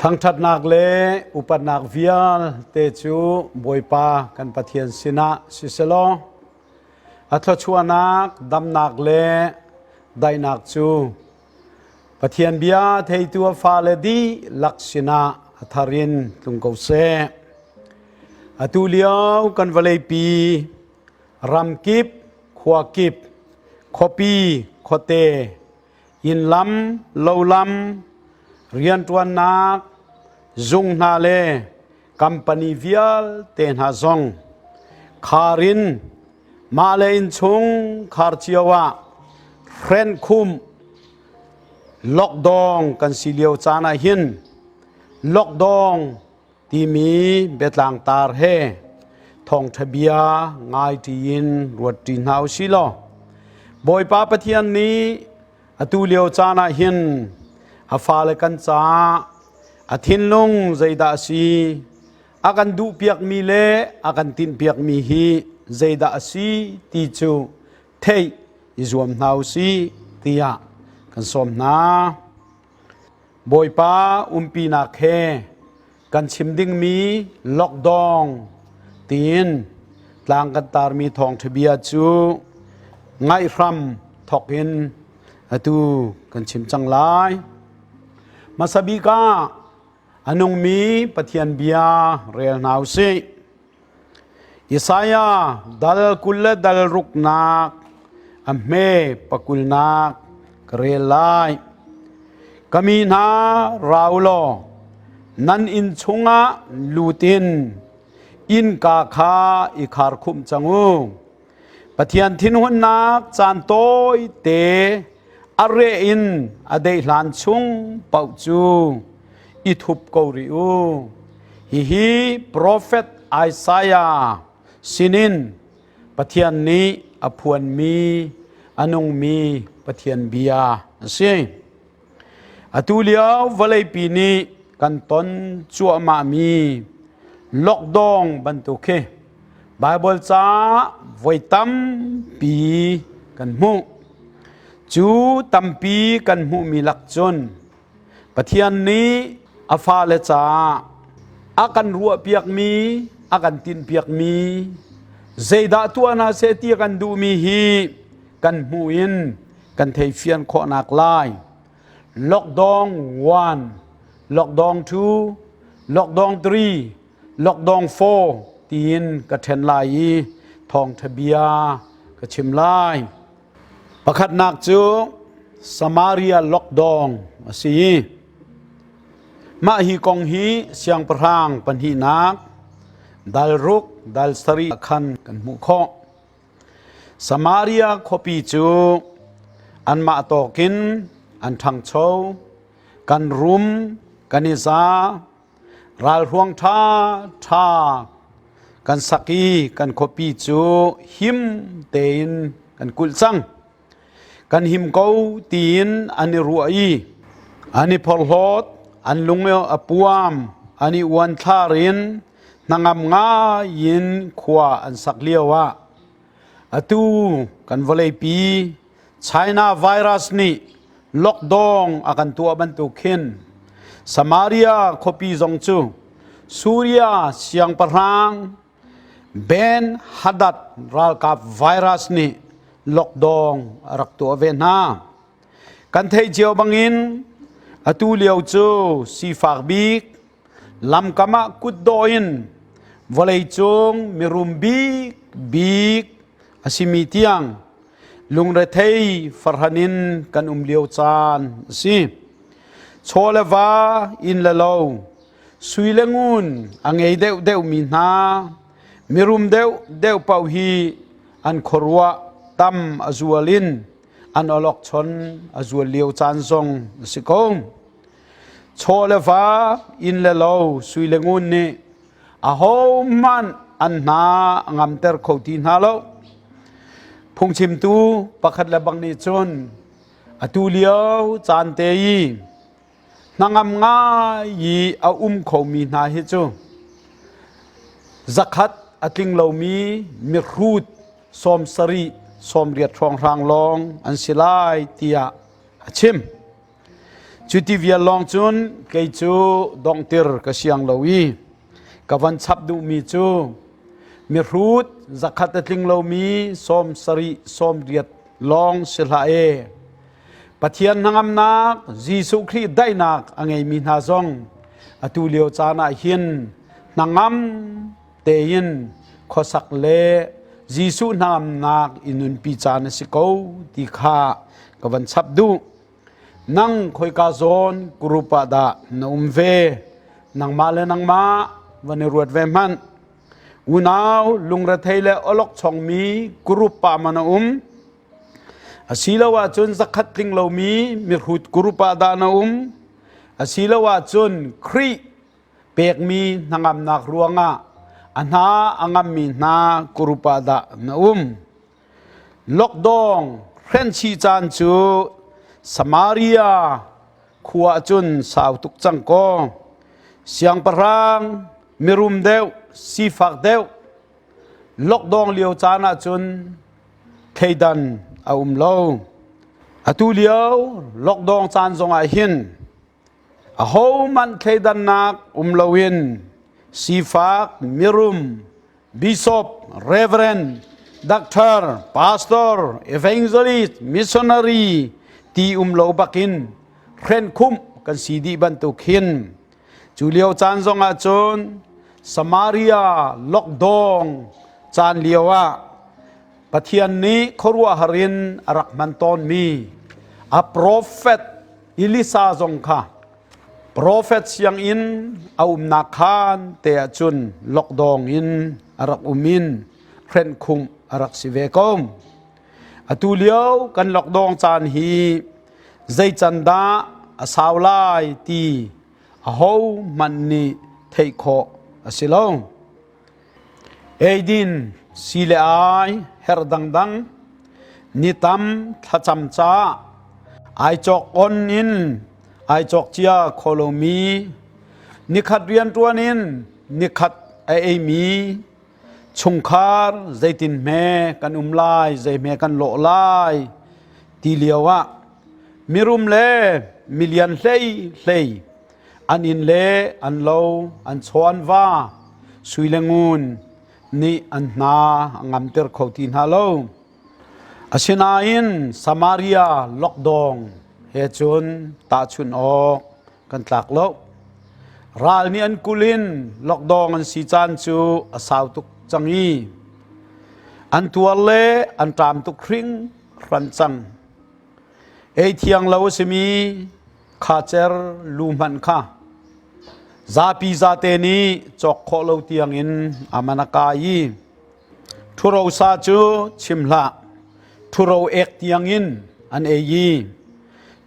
Thangṭhatnak le upatnak vialte cu Bawipa kan Pathian sinah siselaw, a thluachuahnak, damnak le daihnak cu Pathian bia theitu a fale dihlak sinah a thar in tlung ko seh. Atu lio kan vawleipi ramkip, khua kip, khuapi, khuate, innlam, lolam, rianṭuannak, zung hna le company vialte hna zong khar in mah le innchung khar cio ah hrenhkhumh lockdown kan si lio caan ah hin lockdown timi biatlang tar he thawngṭha bia ngai ṭi in ruat ṭi hna u sih law Bawipa Pathian nih atu lio caan ah hin a fale kan caah a thinlung zeidah a si, a kan duhpiakmi le a kan tinhpiakmi hi zeidah a si ti cu theih i zuam hna u sih tiah kan sawm hna. Bawipa umpinak he kan chim dingmi lockdown tiin tlang kan tarmi thawngṭha bia cu ngaihram thawk in atu kan chim cang lai. Hmasa bik ah a nungmi Pathian bia rel hna u sih. Isaiah dal 20 le dal ruknak a hme pakulnak ka rel lai. Ka mi hna ra u law nan inn chungah lut in innka kha i kharkhumh cang u. Pathian thinhunnak caan tawite a reh in a deih hlan chung paoh cu i thup ko rih u. Hihi profet Isaiah sinin Pathian nih a phuanmi a nungmi Pathian bia a si. Atu lio vawleipi nih kan ton cuahmahmi lockdown bantuk khi Baibal ca voi tampi kan hmuh. Cu tampi kan hmuhmi lak cun Pathian nih a fale caah a kan ruahpiakmi, a kan tinhpiakmi, zeidah tuah hna seh ti a kan duhmi hi kan hmuh in kan theifian khawhnak lai. Lockdown 1, lockdown 2, lockdown 3, lockdown 4 tiin ka ṭhen lai i thawngṭha bia ka chim lai. Pakhatnak cu Samaria lockdown a si. Mah hi kong hi siangpahrang pahnihnak dal ruk dal sarih khan kan hmuh khawh. Samaria khuapi cu anmah tawkin an ṭhangcho, kan rum, kan i za, Ralhruang ṭhaṭha kan sak i kan khuapi cu him tein kan kulh cang. Kan him ko tiin an i ruah i an i phorhlawt, an lung a puam, an i uanthlar in hnangam ngai in khua an sak lioah atu kan vawleipi China virus nih lockdown a kan tuah bantuk khin Samaria khuapi zong cu Suria siangpahrang Ben Hadad ralkap virus nih lockdown a rak tuah ve hna. Kan theih cio bangin atu lio cu sifak bik lamkam ah kutdawh in vawleicung mirum bik bik a simi tiang lungrethei farhan in kan um lio caan a si. Chaw le va, inn le lo, sui le ngun a ngei deuh deuhmi hna, mirum deuh deuh paoh hi an khuaruah tam a zual in an awlokchon a zual lio caan zong a si ko. Chaw le va, inn le lo, sui le ngun nih ahohmanh an hna a ngamter kho ti hna lo. Phungchimtu pakhat le bang nih cun atu lio caan te i hnangam ngai i a um khomi hna hi cu zakhat a tling lomi mihrut 70 80 hrawnghrang lawng an si lai tiah a chim. Cuti vial lawng cun kei cu donghtir ka siang lo i ka van chap duhmi cu mihrut zakhat a tling lomi 70 80 lawng si hlah e. Pathian hnangamnak Jesuh Khrih daihnak a ngeimi hna zong atu lio caan ah hin hnangam tein khuasak le Jesuh hnangamnak i nunpi caan a si ko ti kha ka van chap duh. Nang khoika zawn group ah dah na um ve? Nangmah le nangmah van i ruat ve hmanh. Unau lungrethei le awlokchongmi group pa ma na um? Asiloah cun zakhat tling lomi mihrut group ah dah na um? Asiloah cun Khrih pekmi hnangamnak ruangah a hna a ngammi hna group ah dah na um? Lokdawng hrenchi caan cu Samaria khua ah cun sau tuk cang kaw siangpahrang mirum deuh sifak deuh lokdawng lio caan ah cun thleidan a um lo. Atu lio lokdawng caan zongah hin ahohmanh thleidannak um loin sifak mirum bishop, reverend, doctor, pastor, evangelist, missionary ti um lo bakin hrenkhumh kan si dih bantuk hin cu lio caan zongah cun Samaria lokdawng caan lio ah Pathian nih khuaruahhar in a rak hman tawnmi a profet Elisa zong kha Profet sianginn a umnak khaan te ahcun lokdawng in a rak um in hrenhkhumh a rak si ve ko. Atu lio kan lokdawng caan hi zei can dah a sau lai ti ahohmanh nih theih khawh a si lo. Eidin si le ai herh dangdang ni tam thlacam ca ai cawk on in ai cawk cia kho lomi nikhat rianṭuan in nikhat a eimi chungkhar zeitin hme kan um lai zei hme kan lawh lai ti lio ah mirum le milian hlei hlei An inn le an lo, an chaw an va, sui le ngun nih an hna a ngamter kho ti hna lo. Asinain Samaria lokdawng he cun tahchunh awk kan tlak lo. Ral nih an kulh in lokdawng an si caan cu a sau tuk cang i an tuar le an ṭam tuk hringhran cang. Ei thiang lo a simi khacer lu hmanh kha zapi zate nih cawk khawh lo tiangin a man a kai i ṭhuro sa cu chim hlah ṭhuro ek tiangin an ei i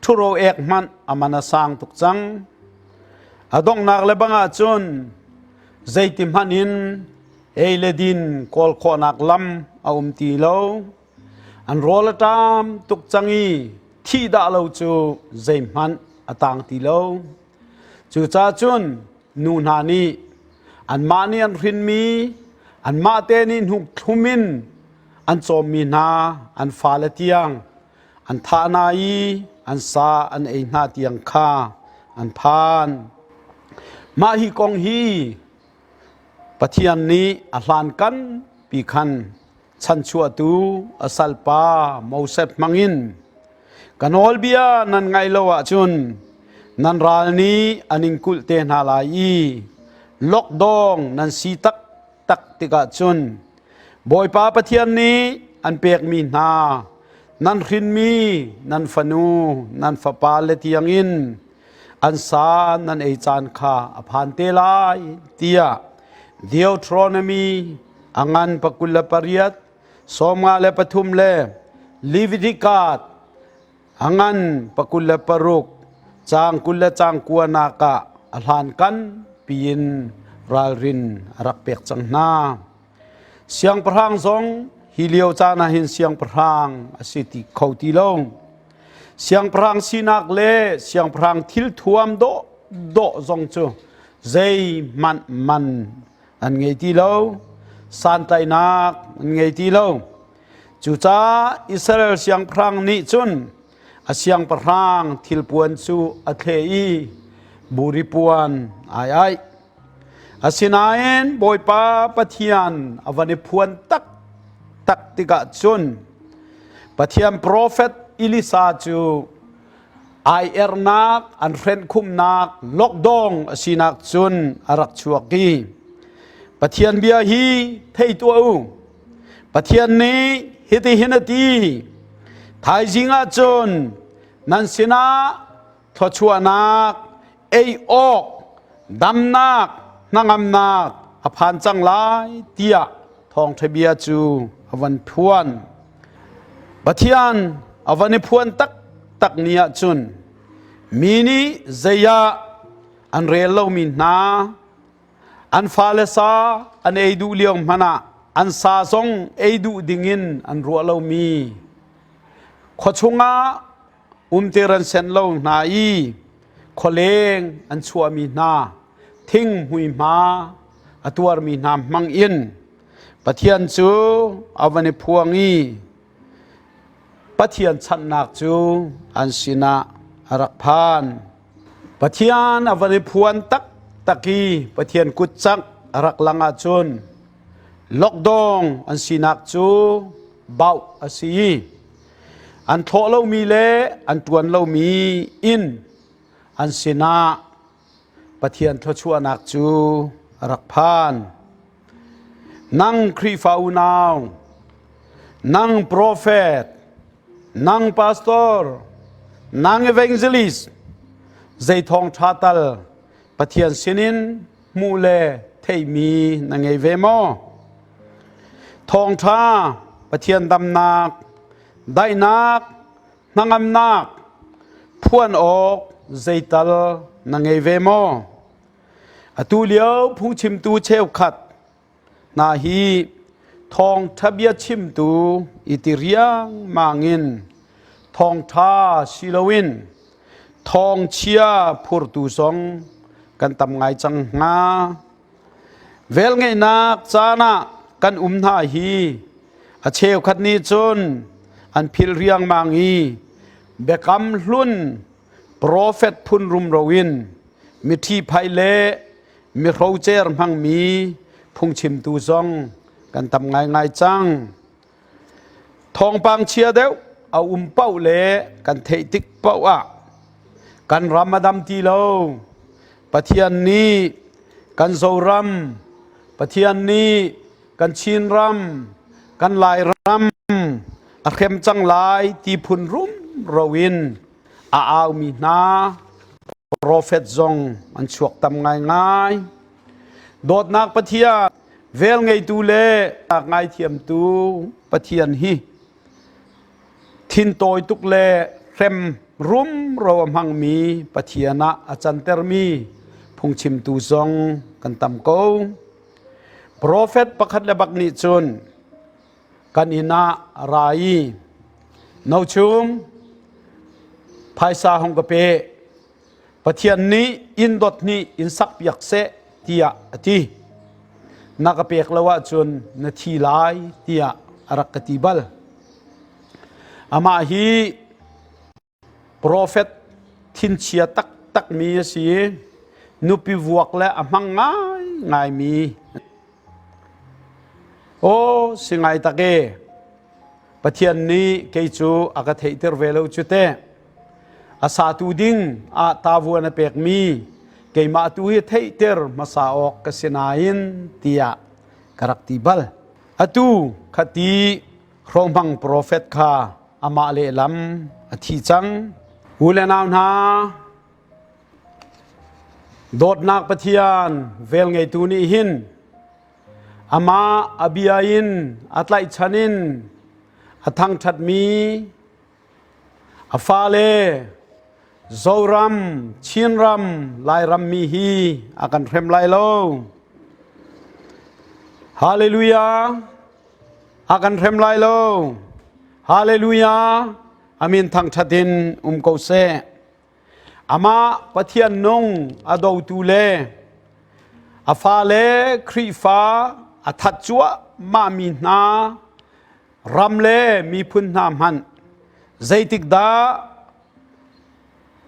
ṭhuro ek hmanh a man a sang tuk cang. A donghnak le bang ahcun zeiti hmanh in ei le din kawl khawhnak lam a um ti lo. An rawl a ṭam tuk cang i thih dah lo cu zeihmanh a tang ti lo. Cucaah cun nu hna nih anmah nih an hrinmi, anmah te nih hnuk thlum in an cawmmi hna an fale tiang an thah hna i an sa an ei hna tiang kha an phan. Mah hi kong hi Pathian nih a hlankan pi khan chanchuahtu a salpa Moses hmangin ka nawlbia nan ngaih lo ahcun nan ral nih an in kulh te hna lai i lokdawng nan si taktak tikah cun Bawipa Pathian nih an pekmi hna nan hrinmi nan fanu nan fapa le tiangin an sa nan ei caan kha a phan te lai tiah Deuteronomy a ngan 28 53 le Leviticus a ngan 26 caang 20 le caang kuanak ah a hlankan piin ralrin a rak pek cang hna. Siangpahrang zong hi lio caan ah hin siangpahrang a si ti kho ti lo. Siangpahrang sinak le siangpahrang thil thuam dawh dawh zong cu zeihmanh man an ngei ti lo. Santlaihnak an ngei ti lo. Cucaah Israel siangpahrang nih cun. A siangpahrang thilpuan cu a thleh i buri puan ai aih. Asinain Bawipa Pathian a van i phuan taktak tikah cun Pathian profet Elisa cu ai ernak an hrenhkhumhnak lokdong a sinak cun a rak chuak i Pathian bia hi thei tuah u. Pathian nih hitihin a ti, thaizing ah cun nan sinah thluachuahnak, ei awk, damnak, hnangamnak a phan cang lai tiah thawngṭha bia cu a van phuan. Pathian a van i phuan taktak ni ahcun mi nih zei ah an rel lomi hna an fale sa an ei duh lio hmanh ah an sa zong ei duh dingin an ruah lomi khua chungah umter an senh lo hna i khualeng an chuahmi hna thing hmuihma a tuarmi hna hmang in Pathian cu a van i phuang i Pathian chanhnak cu an sinah a rak phan. Pathian a van i phuan taktak i Pathian kut cangh a rak lang ahcun lockdown an sinak cu bauh a si i an thlawh lomi le an ṭuan lomi in an sinah Pathian thluachuahnak cu a rak phan. Nang Khrihfa unau, nang profet, nang pastor, nang evangelist, zei thawngṭha tal Pathian sinin hmuh le theihmi na ngei ve maw? Thawngṭha Pathian damnak, daihnak, hnangamnak phuan awk zeital na ngei ve maw? Atu lio phungchimtu cheukhat hna hi thawngṭha bia chimtu i ti riangmang in thawngṭha si loin thawngchia phurtu zong kan tam ngai cang hnga. Velngeihnak caan ah kan um hna hi a cheukhat nih cun an philh riangmang i biakam hlun profet phun rumro in miṭhi phai le mihrocer hmangmi phungchimtu zong kan tam ngaingai cang. Thawngpang chia deuh a um paoh le kan theih tik paoh ah kan ram a dam ti lo. Pathian nih kan Zoram, Pathian nih kan Chinram, kan Lairam a hrem cang lai ti phun rumro in a aumi hna profet zong an chuak tam ngaingai. Dawtnak Pathian, velngeitu le ngaithiamtu Pathian hi thintawi tuk le hrem rumro a hmangmi Pathian ah a cantermi phungchimtu zong kan tam ko. Profet pakhat le bak nih cun kan inn ah a ra i nochum phaisa hong ka pe Pathian nih inn dot hnih in sakpiak seh tiah a ti. Na ka pek lo ahcun na thi lai tiah a rak ka ti bal. Amah hi profet thinchia taktakmi a si i nupi vuak le a hmang ngaingaimi. Aw si ngai tak e. Pathian nih kei cu a ka theihter ve lo cu teh. A satu ding ah tavuan a pekmi keimah tu hi theihter hmasa awk ka si nain tiah ka rak ti bal. Atu khati hrawmhmang profet kha amah lehlam a thi cang. U le nau hna, dawtnak Pathian velngeitu nih hin amah a bia in a tlaihchan in a thangṭhatmi A fale Zoram, Chinram, Lairam mi hi a kan hrem lai lo. Hallelujah. A kan hrem lai lo. Hallelujah. Amin thangṭhat in um ko seh. Amah Pathian nung a dotu le a fale Khrihfa a that cuahmah mi hna ram le miphun hna hmanh zeitik dah.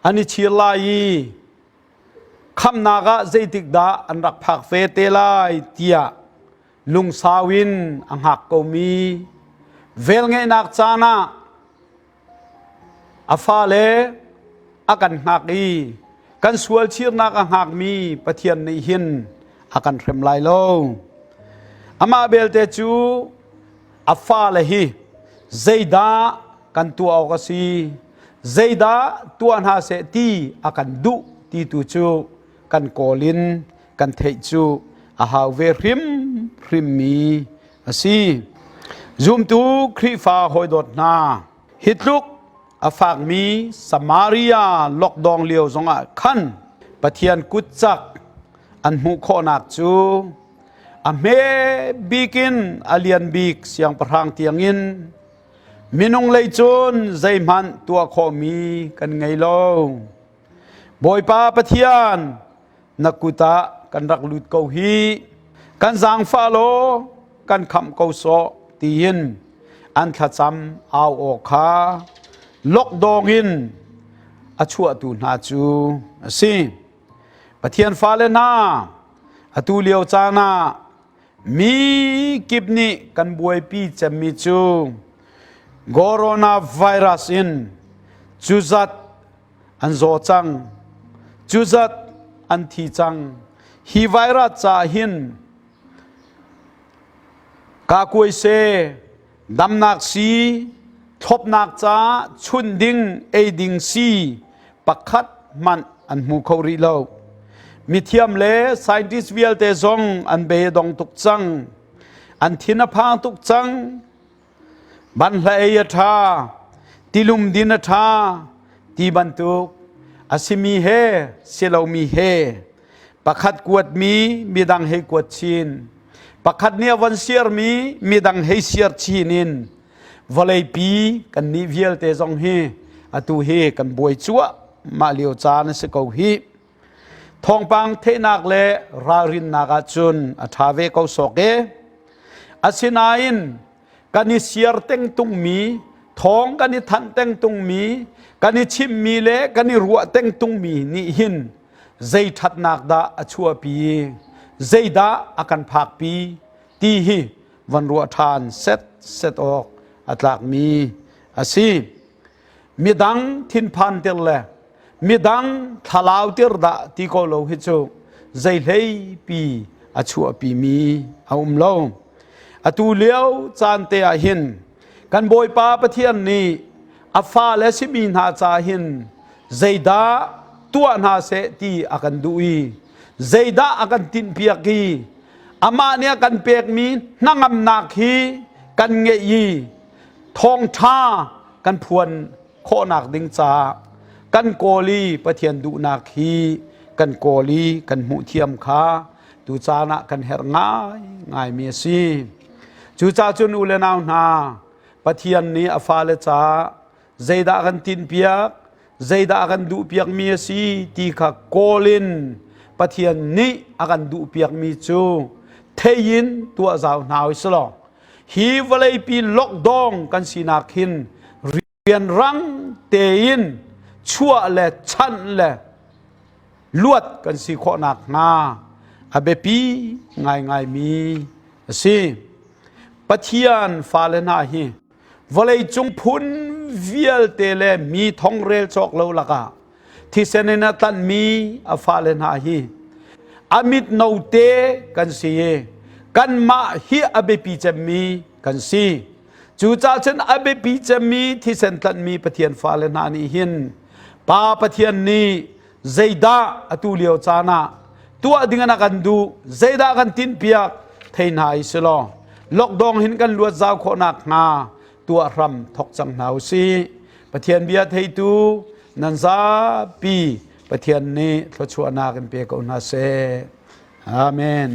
An i chir lai i khamnak ah zeitik dah an rak phak ve te lai tiah lungsau in a hngak komi velngeihnak caan ah a fale a kan hngak i kan sual chirnak a hngakmi Pathian nih hin a kan hrem lai lo. Amah belte cu a fale hi zeidah kan tuah awk a si, zeidah tuah hna seh ti a kan duh ti tu cu kan kawl in kan theih cu a hau ve hrimhrimmi a si. Zumtu Khrihfa hawidawt hna, hi tluk a fakmi Samaria lockdown lio zongah khan Pathian kutcak an hmuh khawhnak cu a hme bik in a lian bik siangpahrang tiangin minung lei cun zeihmanh tuah khawhmi kan ngei lo. Bawipa Pathian na kut ah kan rak lut ko hi kan zaangfah law kan khamh ko sawh tiin an thlacam au aw kha lokdawng in a chuahtu hna cu a si. Pathian fale hna, atu lio caan ah mi kip nih kan buaipi cemmi cu coronavirus in cuzat an zaw cang, cuzat an thi cang. Hi virus caah hin kakuaise damnak sii thlopnak caah chunh ding ei ding sii pakhat hmanh an hmu kho rih lo. Mithiam le scientist vialte zong an bei a dong tuk cang. An thin a phang tuk cang. Banhla ei a ṭha, tilum din a ṭha ti bantuk a simi he si lomi he pakhat kuatmi midang hei kuat chin, pakhat nih a von siarmi midang hei siar chin in vawleipi kannih vialte zong hi atu hi kan buai cuahmah lio caan a si ko hih. Thawngpang theihnak le ralrinnak ahcun a ṭha ve ko sawk e. Asinain kan i siar tengtungmi, thawng kan i thanh tengtungmi, kan i chimmi le kan i ruah tengtungmi nih hin zei ṭhatnak dah a chuahpi, zeidah a kan phakpi ti hi van ruah ṭhan set set awk a tlakmi a si. Midang thinphan tir le midang thlalau tir dah ti ko lo hi cu zei hlei pi a chuahpi mi a um lo. Atu lio caan te ah hin kan Bawipa Pathian nih a fale simi hna ca hin zeidah tuah hna seh ti a kan duh i zeidah a kan tinhpiak i amah nih a kan pekmi hnangamnak hi kan ngeih i thawngṭha kan phuan khawhnak ding caah kan kawl i Pathian duhnak hi kan kawl i kan hmuh thiam kha tu caan ah kan herh ngai ngaimi a si. Cucaah cun u le nau hna, Pathian nih a fale caah zeidah kan tinhpiak, zeidah a kan duhpiakmi a si ti kha kawl in Pathian nih a kan duhpiakmi cu thei in tuah zau hna u sih law hi vawleipi lockdown kan sinak hin rianrang tein chuah le chanh le luat kan si khawh nakhnga a biapi ngaingaimi a si. Pathian fale hna hi vawleicung phun vialte le mi thongrel cawk lo lakah thisen in a tlanhmi a fale hna hi a mit note kan si i kanmah hi a biapi cemmi kan si. Cucaah cun a biapi cemmi thisen tlanhmi Pathian fale hna nih hin Pa Pathian nih zeidah atu lio caan ah tuah ding in a kan duh, zeidah kan tinhpiak thei hna i si law lockdown hin kan luat zau khawh nakhnga tuah hram thok cang hna u sih. Pathian bia theitu nan zapi Pathian nih thluachuahnak in pe ko hna seh. Amen.